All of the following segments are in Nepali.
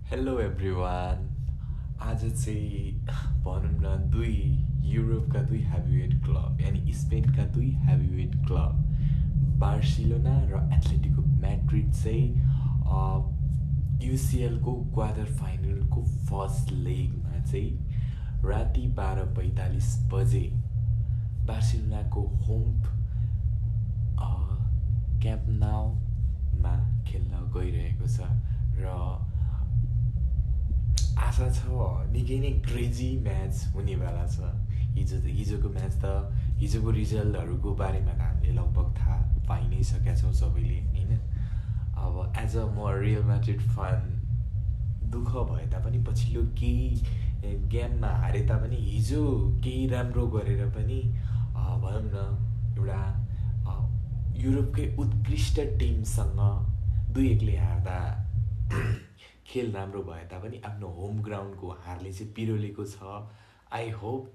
Hello everyone. आज चाहिँ भनौँ न दुई युरोपका दुई हेभीवेट क्लब यानि स्पेनका दुई हेभीवेट क्लब बार्सिलोना र एथलेटिको म्याड्रिड चाहिँ युसिएलको क्वार्टर फाइनलको फर्स्ट लेगमा चाहिँ राति 12:45 बजे बार्सिलोनाको होम क्याम्प नाउमा खेल्न गइरहेको छ र आशा छ निकै नै क्रेजी म्याच हुनेवाला छ। हिजोको म्याच त हिजोको रिजल्टहरूको बारेमा त हामीले लगभग थाहा पाइ नै सकेका छौँ सबैले होइन। अब एज अ म रियल म्याड्रिड फन दुःख भए तापनि पछिल्लो केही गेममा हारे तापनि हिजो केही राम्रो गरेर पनि भनौँ न एउटा युरोपकै उत्कृष्ट टिमसँग 2-1ले हार्दा खेल राम्रो भए तापनि आफ्नो होम ग्राउन्डको हारले चाहिँ पिरोलेको छ। आई होप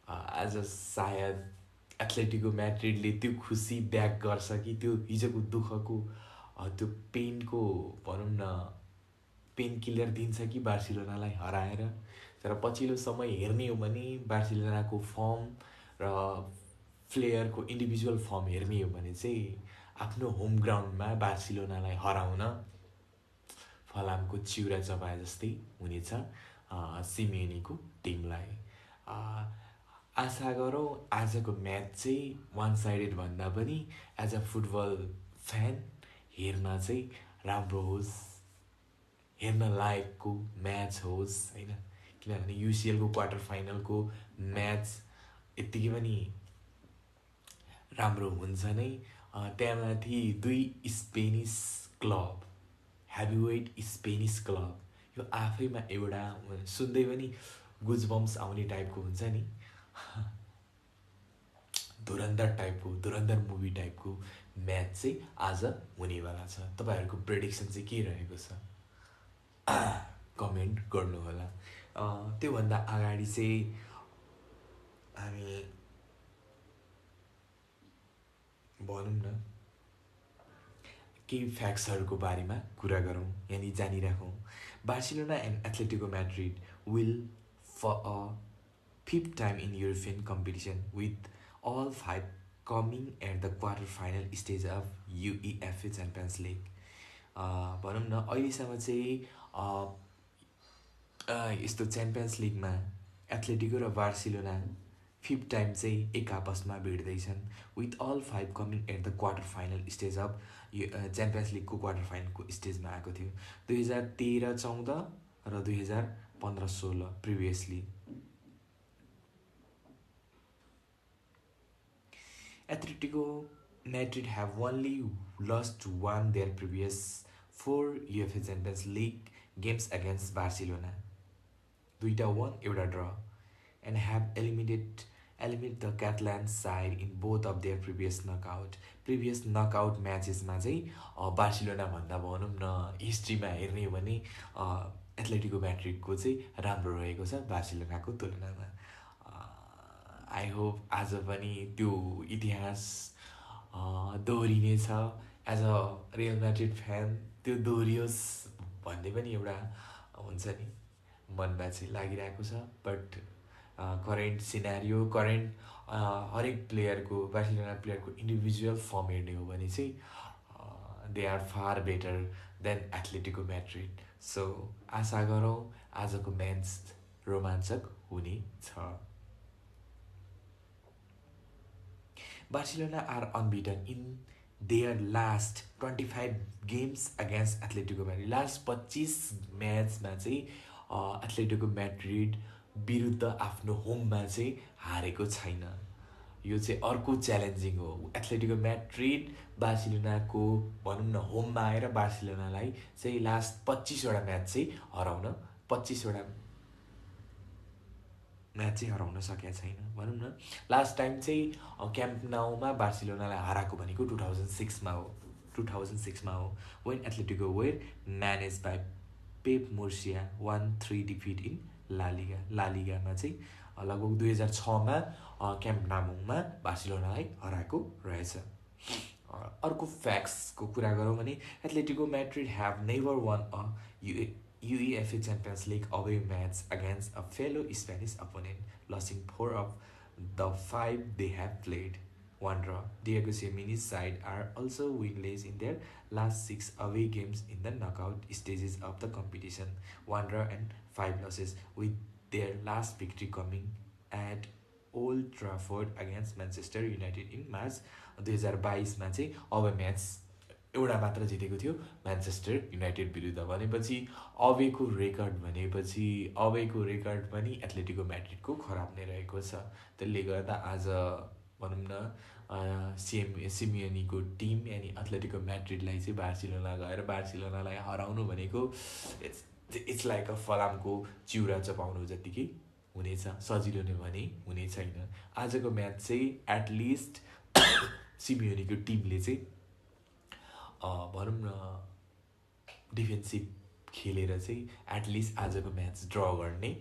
आज सायद एथलेटिको म्याड्रिडले त्यो खुसी ब्याक गर्छ कि त्यो हिजोको दुःखको त्यो पेनको भनौँ न पेन किलर दिन्छ कि बार्सिलोनालाई हराएर। तर पछिल्लो समय हेर्ने हो भने बार्सिलोनाको फर्म र प्लेयरको इन्डिभिजुअल फर्म हेर्ने हो भने चाहिँ आफ्नो होम ग्राउन्डमा बार्सिलोनालाई हराउन फलामको चिउरा चबाए जस्तै हुनेछ सिमेनीको टिमलाई। आशा गरौँ आजको म्याच चाहिँ वान साइडेड भन्दा पनि एज अ फुटबल फ्यान हेर्न चाहिँ राम्रो होस्, हेर्न लायकको म्याच होस् होइन। किनभने युसिएलको क्वार्टर फाइनलको म्याच यत्तिकै पनि राम्रो हुन्छ नै। त्यहाँमाथि दुई Spanish club, heavyweight Spanish club, यो आफैमा एउटा सुन्दै पनि गुजबम्स आउने टाइपको हुन्छ नि। धुरन्धर मुभी टाइपको म्याच चाहिँ आज हुनेवाला छ। तपाईँहरूको प्रेडिक्सन चाहिँ के रहेको छ कमेन्ट गर्नुहोला। त्योभन्दा अगाडि चाहिँ हामी भनौँ न केही फ्याक्ट्सहरूको बारेमा कुरा गरौँ यानि जानिराखौँ। Barcelona and Atletico Madrid will for a fifth time in European competition with all 5 coming at the quarter final stage of UEFA Champions League. भनौँ न अहिलेसम्म चाहिँ यस्तो च्याम्पियन्स लिगमा एथलेटिको र बार्सिलोना फिफ्थ टाइम चाहिँ एक आपसमा भिड्दैछन् with all 5 coming at the quarter final stage of Champions लिगको क्वार्टर फाइनलको स्टेजमा आएको थियो 2013-14 र 2015-16 previously. Atletico Madrid have only lost one their previous 4 UEFA Champions League games against Barcelona. दुईटा वन एउटा draw and have eliminated the Catalan side in both of their previous knockout matchesमा चाहिँ बार्सिलोना भन्दा भनौँ न हिस्ट्रीमा हेर्ने हो भने एथलेटिको म्याड्रिडको चाहिँ राम्रो रहेको छ बार्सिलोनाको तुलनामा। आई होप आज पनि त्यो इतिहास दोहोरिनेछ। As a Real Madrid fan त्यो दोहोरियोस् भन्ने पनि एउटा हुन्छ नि मनमा चाहिँ लागिरहेको छ। बट करेन्ट सिनारियो हरेक प्लेयरको बार्सिलोना प्लेयरको इन्डिभिजुअल फर्म हेर्ने हो भने चाहिँ they are far better than Atletico Madrid. So आशा गरौँ आजको म्याच रोमाञ्चक हुनेछ। Barcelona are unbeaten in their last 25 games against Atletico Madrid. Last 25 म्याचमा चाहिँ एथलेटिको म्याड्रिड विरुद्ध आफ्नो होममा चाहिँ हारेको छैन। यो चाहिँ अर्को च्यालेन्जिङ हो। एथलेटिको म्याड्रिड बार्सिलोनाको भनौँ न होममा आएर बार्सिलोनालाई चाहिँ लास्ट 25वटा म्याच चाहिँ हराउन 25वटा म्याच चाहिँ हराउन सकेका छैन। भनौँ न लास्ट टाइम चाहिँ क्याम्प नाउमा बार्सिलोनालाई हराएको भनेको 2006मा हो when Atletico were manage by Pep Murcia 1-3 defeat in लालिगामा चाहिँ लगभग 2006मा क्याम्प नाउमा बार्सिलोनालाई हराएको रहेछ। अर्को फ्याक्ट्सको कुरा गरौँ भने Atletico Madrid have never one a UEFA Champions League away match against a fellow Spanish opponent, losing 4 of the 5 they have played. One draw. Diego Simeone's side are also winless in their last 6 away games in the knockout stages of the competition. One draw and 5 losses, with their last victory coming at Old Trafford against Manchester United in March 2022 चाहिँ अवे म्याच एउटा मात्र जितेको थियो म्यान्चेस्टर युनाइटेड विरुद्ध। भनेपछि अवेको रेकर्ड भनेपछि अवेको रेकर्ड पनि एथलेटिको म्याड्रिडको खराब नै रहेको छ। त्यसले गर्दा आज भनौँ न सिमियोनीको टिम यानि एथलेटिको म्याड्रिडलाई चाहिँ बार्सिलोना गएर बार्सिलोनालाई हराउनु भनेको इट्स लाइक अ फलामको चिउरा चपाउनु जत्तिकै हुनेछ, सजिलो नै भने हुने छैन। आजको म्याच चाहिँ एटलिस्ट सिमियोनीको टिमले चाहिँ भनौँ न डिफेन्सिभ खेलेर चाहिँ एटलिस्ट आजको म्याच ड्र गर्ने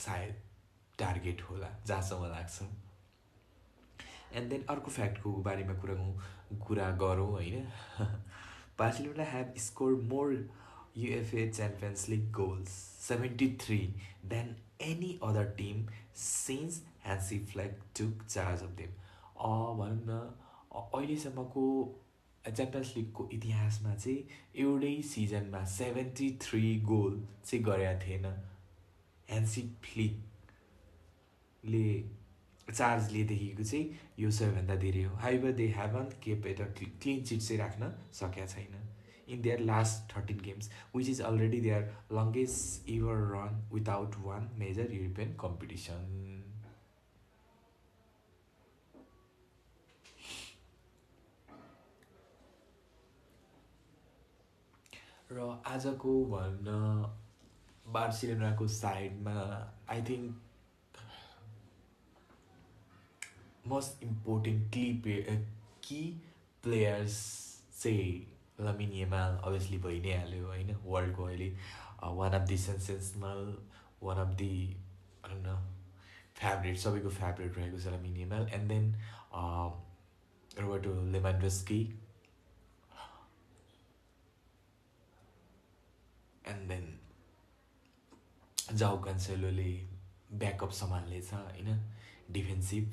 सायद टार्गेट होला जहाँसम्म लाग्छ। एन्ड देन अर्को फ्याक्टको बारेमा कुरा गरौँ होइन। Barcelona have score more UEFA Champions League goals 73 than any other team since Hansi Flick took charge of them. भनौँ न अहिलेसम्मको च्याम्पियन्स लिगको इतिहासमा चाहिँ एउटै सिजनमा 73 गोल चाहिँ गरेका थिएन ह्यान्सी फ्लिकले चार्ज लिएदेखिको चाहिँ यो सबैभन्दा धेरै हो। However they haven't kept at a clean chit चाहिँ राख्न सकेका छैन in their last 13 games, which is already their longest ever run without one major European competition. र आजको भन्न बार्सिलोनाको साइडमा I think most important key players चाहिँ लामिन यामाल अभियसली भइ नै हाल्यो होइन। वर्ल्डको अहिले one of the sensational one of the भनौँ न फेभरेट सबैको फेभरेट रहेको छ Lamine Yamal. And then Roberto Lewandowski and then Joao कान्सेलोले ब्याकअप सम्हाल्नेछ होइन defensive.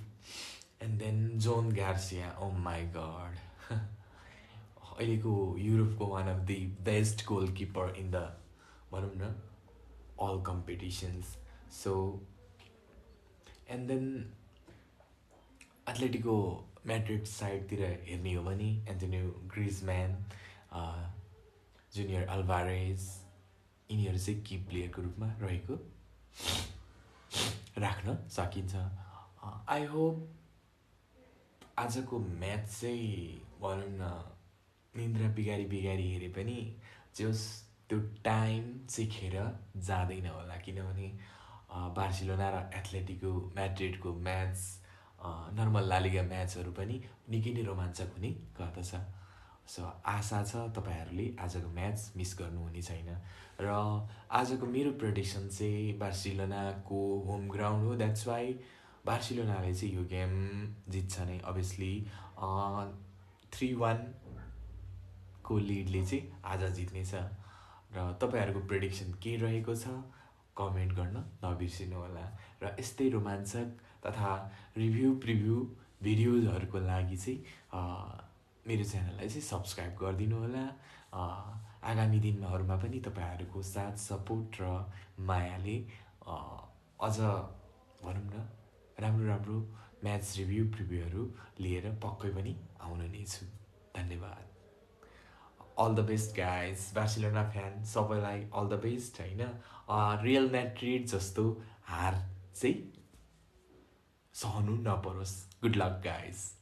And then Joan Garcia, oh my God, अहिलेको युरोपको one of the best goalkeeper in the भनौँ न all competitions. So and then Atletico Madrid साइडतिर हेर्ने हो भने एन्टोनियो ग्रिजम्यान, जुनियर अल्भारेज यिनीहरू चाहिँ की प्लेयरको रूपमा रहेको राख्न सकिन्छ। आई होप आजको म्याच चाहिँ भनौँ न निन्द्रा बिगारी हेरे पनि जस त्यो टाइम चाहिँ खेर जाँदैन होला, किनभने बार्सिलोना र एथलेटिको म्याड्रिडको म्याच नर्मल लालिगा म्याचहरू पनि निकै नै रोमाञ्चक हुने गर्दछ। सो आशा छ तपाईँहरूले आजको म्याच मिस गर्नुहुने छैन। र आजको मेरो प्रेडिक्सन चाहिँ बार्सिलोनाको होम ग्राउन्ड हो, द्याट्स वाइ बार्सिलोनाले चाहिँ यो गेम जित्छ नै अभियसली। 3-1 को लिडले चाहिँ आज जित्नेछ। र तपाईँहरूको प्रेडिक्सन के रहेको छ कमेन्ट गर्न नबिर्सिनु होला। र यस्तै रोमाञ्चक तथा प्रिभ्यू भिडियोजहरूको लागि चाहिँ मेरो च्यानललाई चाहिँ सब्सक्राइब गरिदिनु होला। आगामी दिनहरूमा पनि तपाईँहरूको साथ सपोर्ट र मायाले अझ भनौँ न राम्रो म्याच प्रिभ्यूहरू लिएर पक्कै पनि आउनु नै छु। धन्यवाद। All the best guys, Barcelona fan सबैलाई अल द बेस्ट होइन। रियल म्याड्रिड जस्तो हार चाहिँ सहनु नपरोस्। Good luck guys.